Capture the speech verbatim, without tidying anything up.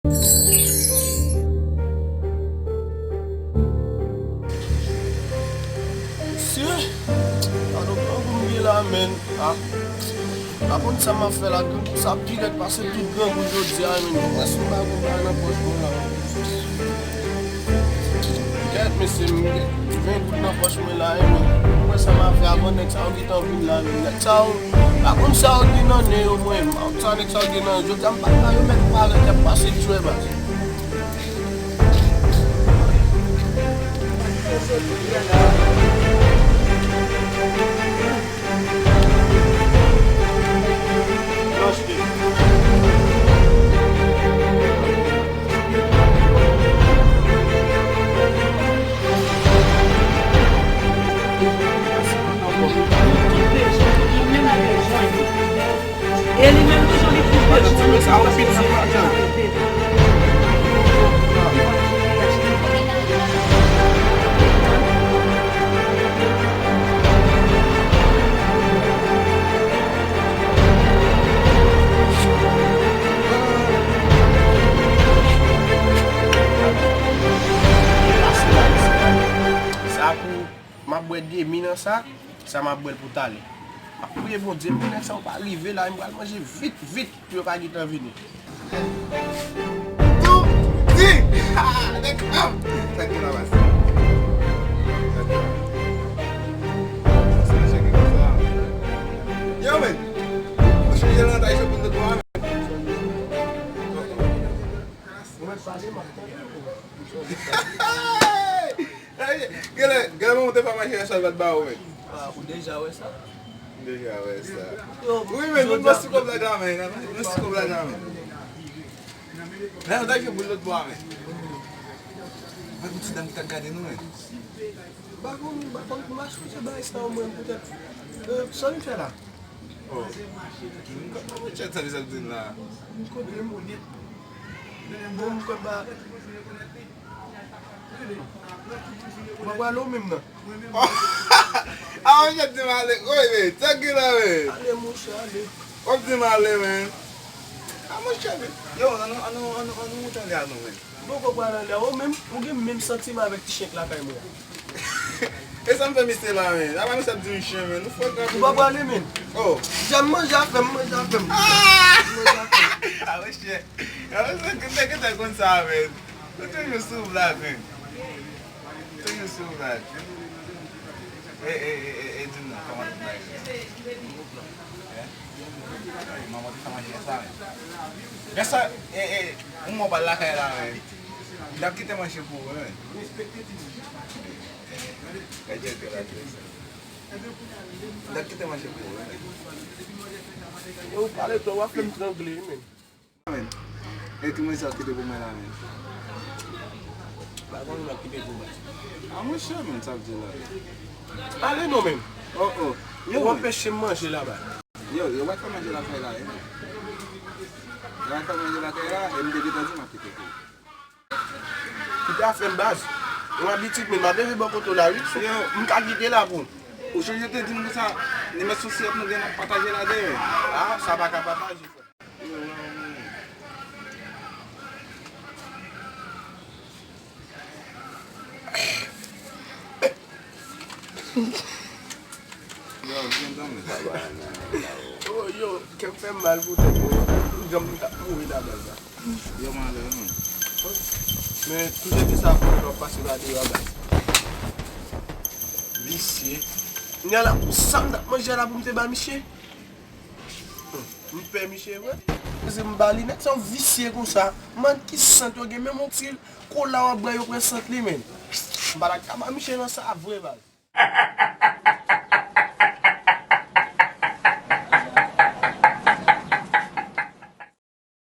Mesye, gade grangou m gen la, menn. Ah, m pa konn sa m ap fè la, grangou sa pi rèd pase tout grangou jodi a, menn. Mwen si m pa gon bagay nan pòch mwen la. Kèt, mesye, m gen ven goud nan pòch mwen la, wi, menn. Mwen sa m ap fè avan nèg sa yo gentan vin la, menn. Nèg sa yo, m pa konn sa yo gen nan nen yo, mwen. M pa konn sa nèg sa yo gen nan yo. Jodi a, m pa ta yo mèt parèt, y ap pase djwè, baz. E li menm toujou li plis bezwen. Sa yon pil sou maten. Sa pou m ap bwè demi nan sa, sa m ap bwè l pou talè. M ap priye Bondye pou nèg sa yo pa rive la, m pral manje vit, vit, pou yo pa gentan vini. Tou di! Ha! Nèg, ah! Sa k gen la, baz? Sa k gen la? Sa se mesye ki konsa. Yo, men! Ou chanje lan ta, yo vin de twa, men. Ou mèt pale, m ap tande. Genlè, genlè manman te fè mache sa, l pa t ba ou, men. Ah, ou deja wè sa? M deja wè sa. Yo, wi, men, nou pran sou kòb la, men. Nou sou kòb la, men. Lè nou ta jwe boul lòt bò a, men. Mwen, gon ti dam ki t ap gade nou, men. M pa konn, m pa konn, m pa sonje bagay sa yo, mwen, poutèt. Euh, sa nou fè la? Oh. Mwen, tchèt sa, sa di m la. Kote m? Bon, m kwè ba. Ou pa pwale ou menm nan? Ah, monchè, di m ale. Woy, men, sa gen la, men. Ale, monchè, ale. W ap di m ale, men. Ah, monchè, men. Yo, ann, ann, ann, ann, ann, ann ale a non, men. Bon, ou pa pwale ale a, ou menm, ou gen menm santiman avèk ti chen k lakay mwen. E sa m fè misye la, men. Apa misye ap di m chen, men. Nou fò grave. Ou pa pwale, men. Oh. Jan m manje a fè m, manje a fè m. Ah! Manje a fè m. Ah, monchè. Ah, monchè, nèg gentan konn sa, men. Ou toujou sou blag, men. Toujou sou blag. E, e, e, e, e, di m non, kòman tout bagay yo? Hein? Manman te fè manje yè swa, men. Yè swa, e, e, yon mò pral lakay la, men. M t ap kite manje pou ou, men. Gade jèl ke la, jèl sa. M t ap kite manje pou ou, men. Yo, ou pale twòp, w ap fè m trangle, men. Men. E ki mwen sa kite pou mwen la, men. Pa konn mwen kite pou mwen. A monchè, men, sa vle di la. Ale non, men. Oh, oh. Yo, ou anpeche m manje laba. Yo, yo pa fè manje lakay la, e. Yo pa fè manje lakay la, e m te gentan di m ap kite pou ou. Kite afè m, baz. Yon abitid, men, m ap leve bò kote w la, wi. Yo. M ka kite la pou ou. Ou sonje te di m konsa, nimewo sosyèt nou gen n ap pataje la deyò. Ah, sa pa ka pataje, frè. Yo, byen dòmi. Oh, yo, kè m fè m mal pou tèt mwen. Janm m t ap mouri la baz la. Yo, malè, men. Men, tout epi sa pou w ap pase la deyò a baz. Visye. Kounye a la, pou sa m t ap manje a la pou m te ba misye. M pè misye vre. Se m ba li nèt, se yon visye konsa. Man ki sant yo gen, menm yon ti kola w ap bwè, yo pran sant li, men. M pa ta ka ba misye nan sa vre, baz.